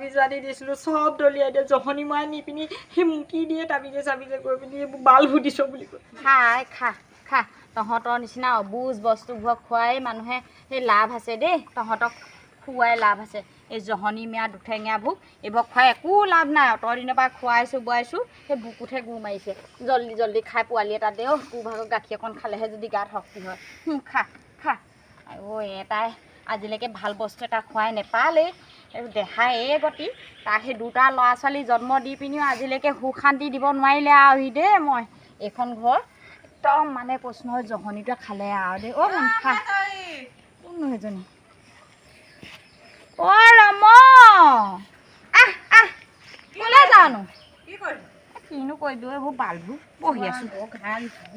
তাবিজ আনি দিছিলোঁ, চব দলিয়াই দিয়ে। জহনী মৰাই নি পিনি সেই মুতি দিয়ে তাবিজে চাবিজে গৈ পিনি, এইবোৰ বাল দিছ বুলি কয়। খাই খা খা, তহঁতৰ নিচিনা অবুজ বস্তুবোৰক খুৱাই মানুহে সেই লাভ আছে দেই। তহঁতক খুৱাই লাভ আছে। এই জহনী মিয়া দুঠেঙীয়া ভোক এইবোৰক খুৱাই একো লাভ নাই। অতৰ দিনৰ পৰা খুৱাইছোঁ বোৱাইছোঁ, সেই বুকুতহে গু মাৰিছে। জল্দি জল্দি খাই পোৱালি এটা দে অ', তোৰ ভাগৰ গাখীৰ অকণ খালেহে যদি গাত শক্তি হয়। খা খা। আৰু এটাই আজিলৈকে ভাল বস্তু এটা খুৱাই নেপালেই, এই দেহা এই গতি। তাক সেই দুটা ল'ৰা ছোৱালী জন্ম দি পিনিও আজিলৈকে সুখ শান্তি দিব নোৱাৰিলে আৰু সি দেই। মই এইখন ঘৰ একদম মানে কৈছোঁ নহয়, জহনীটোৱে খালে আৰু দেই। অ' সোণ খা। কোননো সেইজনী? অ' ৰম, আহ আহ, ক'লে যাওঁনো? কি কৰিছ? কিনো কৰিবি অ', এইবোৰ বালবোৰ বহি আছোঁ।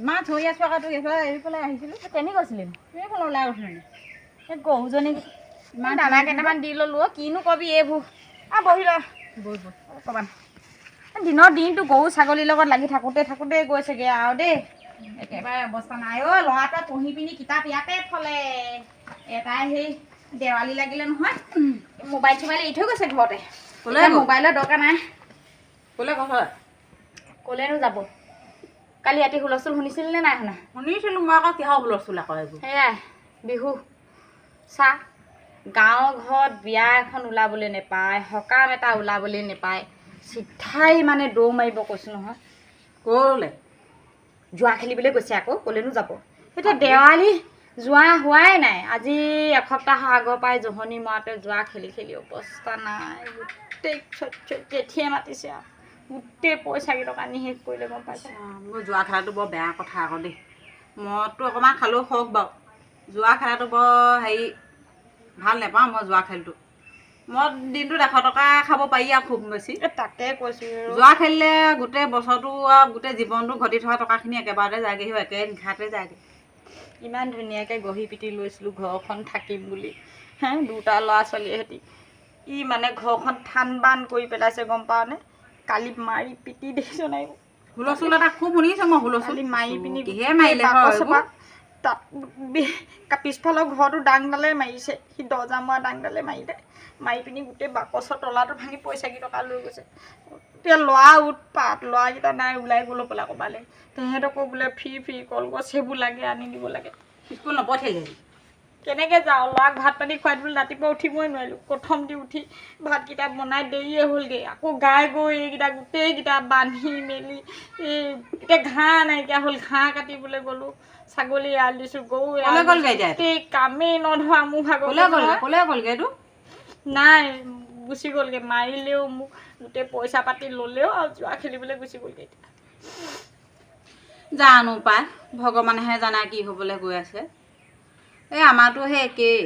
ইমান চিঞৰি আছোঁ আকৌ, তোক এইফালে এইফালে আহিছিলোঁ। কেনি গৈছিলি? এইফালে ওলাই গৈছিলোঁ। এই গৰুজনী ইমান দানা কেইটামান দি ল'লোঁ অ'। কিনো কবি এইবোৰ, আহ বহি ল অকণমান। দিনৰ দিনটো গৰু ছাগলীৰ লগত লাগি থাকোঁতে থাকোঁতে গৈছেগৈ আৰু দেই, একেবাৰে অৱস্থা নাই অ'। ল'ৰাটোৱে পঢ়ি পিনি কিতাপ ইয়াতে থ'লে। এটাই সেই দেৱালী লাগিলে নহয়, মোবাইল চোবাইল এৰি থৈ গৈছে ঘৰতে। ক'লে এতিয়া গ'ল? মোবাইলৰ দৰকাৰ নাই। ক'লে কথা? ক'লেনো যাব? কালি ৰাতি হুলস্থুল শুনিছিল নে নাই শুনা? শুনিছিলোঁ মই আকৌ। কিহৰ হুলস্থুল আকৌ এইবোৰ? সেয়াই বিহু চা, গাঁৱৰ ঘৰত বিয়া এখন ওলাবলৈ নেপায়, সকাম এটা ওলাবলৈ নেপায়, চিধাই মানে দৌৰ মাৰিব কৈছোঁ নহয়। ক'লে? জুৱা খেলিবলৈ গৈছে আকৌ, ক'লেনো যাব? এতিয়া দেৱালী যোৱা হোৱাই নাই, আজি এসপ্তাহৰ আগৰ পৰাই জহনী মৰাটোৱে জুৱা খেলি খেলি অৱস্থা নাই। গোটেই জেঠীয়ে মাতিছে আৰু গোটেই পইচা কেইটকা আনি শেষ কৰিলে, গম পাইছে? মোৰ জুৱা খেলাটো বৰ বেয়া কথা আকৌ দেই। মদটো অকণমান খালেও হওক বাৰু, জুৱা খেলাটো বৰ হেৰি ভাল নাপাওঁ মই জুৱা খেলটো। মদ দিনটোত 100 টকা খাব পাৰি আৰু খুব বেছি। এই তাকে কৈছোঁ। জুৱা খেলিলে গোটেই বছৰটো আৰু গোটেই জীৱনটো ঘটি থকা টকাখিনি একেবাৰতে যায়গৈ, সিও একে নিশাতে যায়গৈ। ইমান ধুনীয়াকৈ গঢ়ি পিটি লৈছিলোঁ ঘৰখন থাকিম বুলি হে, দুটা ল'ৰা ছোৱালীয়ে সেতি ই মানে ঘৰখন থান বান কৰি পেলাইছে, গম পাৱনে? কালি মাৰি পিটি দেখিছ নাই? হুলস্থুল এটা খুব শুনিছোঁ মই, হুলস্থুল। কালি মাৰি পিনি কিহে মাৰিলে হয় বাকচৰ এইবোৰ? পৰা তাত পিছফালৰ ঘৰটো দাংডালে মাৰিছে। সি দৰ্জা মৰা দাংডালে মাৰিলে, মাৰি পিনি গোটেই বাকচৰ তলাটো ভাঙি পইচা কেইটকা লৈ গৈছে। এতিয়া ল'ৰা উৎপাত, ল'ৰাকেইটা নাই, ওলাই গ'ল হ'বলা ক'ৰবালৈ। তেহেঁতকো বোলে ফ্ৰী ফ্ৰী কলগছ সেইবোৰ লাগে, আনি দিব লাগে। স্কুল নপঠিয়ালি? কেনেকৈ যাওঁ? ল'ৰাক ভাত পানী খুৱাই দিবলৈ ৰাতিপুৱা উঠিবই নোৱাৰিলোঁ। প্ৰথম দি উঠি ভাতকেইটা বনাই দেৰিয়ে হ'লগৈ। আকৌ গাই গৈ এইকেইটা গোটেইকেইটা বান্ধি মেলি, এই এতিয়া ঘাঁহ নাইকিয়া হ'ল, ঘাঁহ কাটিবলৈ গ'লোঁ। ছাগলী এৰাল দিছোঁ, গৰু এৰাল ক'লৈ গ'লগৈ দিছোঁ। এতিয়া? গোটেই কামেই নধৰা মোৰ ভাগৰ। ক'লৈ গ'লগৈ? ক'লৈ গ'লগৈ এইটো? নাই, গুচি গ'লগৈ। মাৰিলেও মোক, গোটেই পইচা পাতি ল'লেও আৰু জুৱা খেলিবলৈ গুচি গ'লগৈ এতিয়া। জানো পাই, ভগৱানেহে জানে কি হ'বলৈ গৈ আছে। এই আমাৰতো সেই একেই,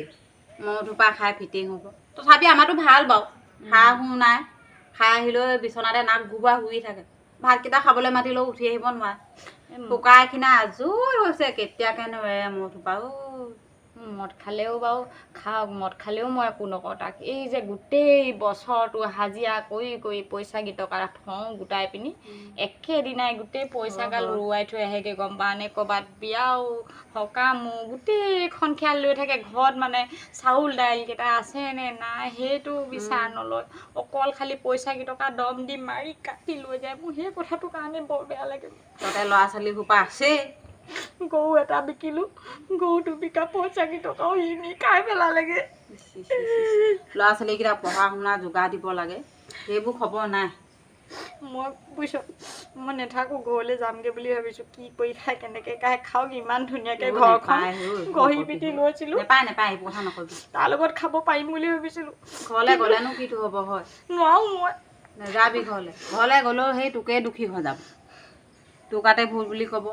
মদসোপা খাই ফিটিং হ'ব। তথাপি আমাৰতো ভাল বাৰু, হা হু নাই। খাই আহিলেও বিচনাতে নাক গোবোৱা শুই থাকে। ভাতকেইটা খাবলৈ মাতিলেও উঠি আহিব নোৱাৰে। শুকাই খিনাই আজৰি হৈছে। কেতিয়াকেনো এৰে মদসোপা অ'। মদ খালেও বাৰু খাওক, মদ খালেও মই একো নকওঁ তাক। এই যে গোটেই বছৰটো হাজিৰা কৰি কৰি পইচা কেইটকা থওঁ গোটাই পিনি, একেদিনাই গোটেই পইচাগাল উৰুৱাই থৈ আহেগৈ, গম পাৱনে? ক'ৰবাত বিয়াও সকামো গোটেইখন খেয়াল লৈ থাকে। ঘৰত মানে চাউল দাইলকেইটা আছে নে নাই সেইটো বিচাৰ নলয়, অকল খালি পইচা কেইটকা দম দি মাৰি কাটি লৈ যায়। মোৰ সেই কথাটোৰ কাৰণে বৰ বেয়া লাগে। তাতে ল'ৰা ছোৱালী সোপা আছেই। গৰু এটা বিকিলোঁ, গৰুটো বিকা পইচা কেইটকাও সি নি খাই পেলালেগৈ। ল'ৰা ছোৱালীকেইটা পঢ়া শুনা যোগাৰ দিব লাগে, সেইবোৰ খবৰ নাই। মই বুজিছ, মই নাথাকোঁ, ঘৰলৈ যামগৈ বুলি ভাবিছোঁ। কি কৰি খাই কেনেকৈ খাই খাওক। ইমান ধুনীয়াকৈ এইবোৰ ঘৰখন নেপায় ঐ, গঢ়ি নকবি। পিটি লৈছিলোঁ। নেপায় নেপায়, এইবোৰ কথা নকবি। তাৰ লগত খাব পাৰিম বুলি ভাবিছিলোঁ। ঘৰলৈ গ'লেনো কিটো হ'ব হয়? নোৱাৰোঁ মই। নাযাবি ঘৰলৈ। ঘৰলৈ গ'লেও সেই তোকেই দুখী হৈ যাব, তোৰ গাতে ভুল বুলি ক'ব।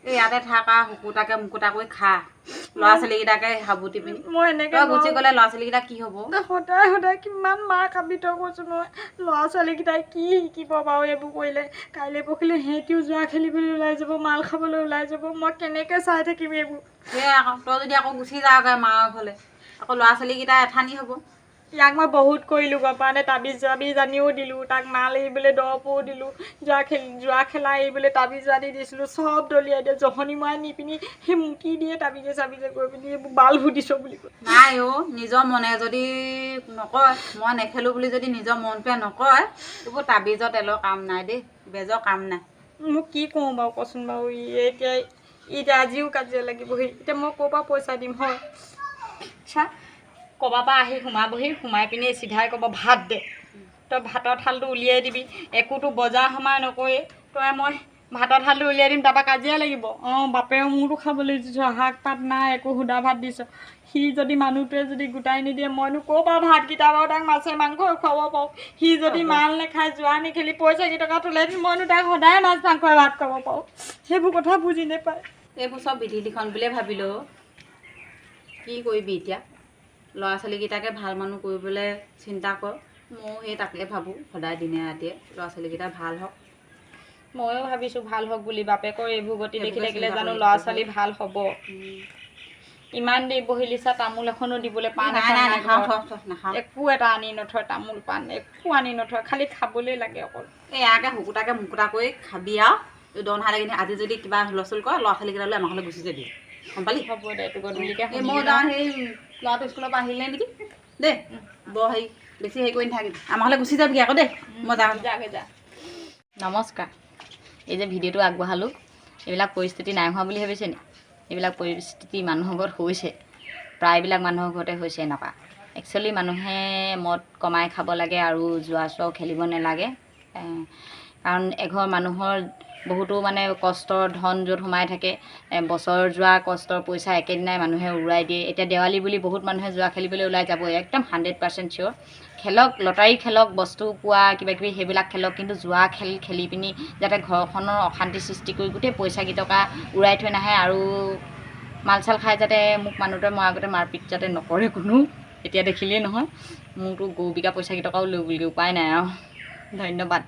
এই ইয়াতে থাক আৰু শুকুতাকে মুকুতা কৰি খা, ল'ৰা ছোৱালীকেইটাকে সাবটি পিনি। মই এনেকৈ তই গুচি গ'লে ল'ৰা ছোৱালীকেইটা কি হ'ব? সদায় সদায় কিমান মাৰ খাবি তই কৈছোঁ নহয়। ল'ৰা ছোৱালীকেইটাই কি শিকিব বাৰু এইবোৰ কৰিলে? কাইলৈ পৰহিলৈ সিহঁতিও জুৱা খেলিবলৈ ওলাই যাব, মাল খাবলৈ ওলাই যাব। মই কেনেকৈ চাই থাকিম এইবোৰ? সেয়াই আকৌ, তই যদি আকৌ গুচি যাওঁগৈ মাৰ ঘৰলৈ, আকৌ ল'ৰা ছোৱালীকেইটা এঠানি হ'ব। ইয়াক মই বহুত কৰিলোঁ, গম পাৱ নে? তাবিজ চাবিজ আনিও দিলোঁ তাক, মাল এৰিবলৈ দৰৱো দিলোঁ, যোৱা খেলা এৰিবলৈ তাবিজ আনি দিছিলোঁ, চব দলিয়াই দিয়ে। জহনি মৰাই নি পিনি সেই মুতি দিয়ে তাবিজে চাবিজে গৈ পিনি, এইবোৰ বাল ফুটিছ বুলি কয়। নাই অ', নিজৰ মনে যদি নকয় মই নেখেলোঁ বুলি, যদি নিজৰ মনটোৱে নকয়, এইবোৰ তাবিজৰ তেলৰ কাম নাই দেই, বেজৰ কাম নাই। মোক কি কওঁ বাৰু কচোন বাৰু? ই এতিয়া এতিয়া আজিও কাজিয়া লাগিবহি। এতিয়া মই ক'ৰ পৰা পইচা দিম হয়? চা, ক'ৰবাৰ পৰা আহি সোমাবহি, সোমাই পিনি চিধাই ক'ব ভাত দে। তই ভাতৰ থালটো উলিয়াই দিবি, একোতো বজাৰ সমাৰ নকৰেই। তই মই ভাতৰ থালটো উলিয়াই দিম, তাৰপৰা কাজিয়া লাগিব। অঁ, বাপেও মোৰতো খাবলৈ দিছ, শাক পাত নাই, একো সুদা ভাত দিছ। সি যদি মানুহটোৱে যদি গোটাই নিদিয়ে, মইনো ক'ৰ পৰা ভাতকেইটা বাৰু তাক মাছে মাংস খুৱাব পাৰোঁ? সি যদি মাল নাখায়, যোৱা নেখেলি পইচা কেইটকা তোলে, মইনো তাক সদায় মাছ মাংসই ভাত খুৱাব পাৰোঁ? সেইবোৰ কথা বুজি নাপায়। এইবোৰ চব বিধি লিখন বুলিয়ে ভাবিলোঁ। কি কৰিবি এতিয়া? ল'ৰা ছোৱালীকেইটাকে ভাল মানুহ কৰিবলৈ চিন্তা কৰ। ময়ো সেই তাকে ভাবোঁ সদায় দিনে ৰাতিয়ে, ল'ৰা ছোৱালীকেইটা ভাল হওক। ময়ো ভাবিছোঁ ভাল হওক বুলি। বাপেকৰ এইবোৰ গতি দেখি সেইবোৰকে থাকিলে চিন্তা জানো কৰি ল'ৰা থাকিব। ছোৱালী ভাল হ'ব? ইমান দেৰি বহিলিছা, তামোল এখনো দিবলৈ পাণ নাই এখন নাই, নাই নাখাওঁ। ঘৰত। থ থ, নাখাওঁ। একো এটা আনি নথয়, তামোল পাণ একো আনি নথয়, খালি খাবলৈ লাগে অকল। এই ইয়াকে শুকুতাকে মুকুতা কৰি খাবি আৰু। এই দনহা লাগি আজি যদি কিবা হুলস্থুল কৰে, ল'ৰা ছোৱালীকেইটা লৈ আমাৰ ঘৰলৈ গুচি যাবি, গম পালি? হ'ব দে, এইটো গধূলিকে এই মই শুনিবি। যাওঁ, সেই ল'ৰাটো স্কুলৰ পৰা আহিলে নেকি দেই। বৰ হেৰি বেছি হেৰি কৰি নাথাকিবি, আমাৰ ঘৰলৈ গুচি যাবি আকৌ দেই, মই যাওঁ। যাগে যা। নমস্কাৰ। এই যে ভিডিঅ'টো আগবঢ়ালোঁ, এইবিলাক পৰিস্থিতি নাই হোৱা বুলি ভাবিছে নি? এইবিলাক পৰিস্থিতি মানুহৰ ঘৰত হৈছে, প্ৰায়বিলাক মানুহৰ ঘৰতে হৈছে এনেকুৱা। একচুৱেলি মানুহে মদ কমাই খাব লাগে আৰু জুৱা চুৱাও খেলিব নালাগে, কাৰণ এঘৰ মানুহৰ বহুতো মানে কষ্টৰ ধন য'ত সোমাই থাকে, বছৰ যোৱা কষ্টৰ পইচা একেদিনাই মানুহে উৰুৱাই দিয়ে। এতিয়া দেৱালী বুলি বহুত মানুহে জুৱা খেলিবলৈ ওলাই যাবই, একদম 100% চিয়'ৰ। খেলক, লটাৰী খেলক, বস্তু পোৱা কিবা কিবি সেইবিলাক খেলক, কিন্তু জুৱা খেল খেলি পিনি যাতে ঘৰখনৰ অশান্তি সৃষ্টি কৰি গোটেই পইচা কেইটকা উৰাই থৈ নাহে আৰু মাল চাল খাই যাতে মোক মানুহটোৱে মই আগতে মাৰপিট যাতে নকৰে কোনো। এতিয়া দেখিলেই নহয়, মোৰতো গৰু বিকা পইচা কেইটকাও লৈ গ'লগৈ, উপায় নাই আৰু। ধন্যবাদ।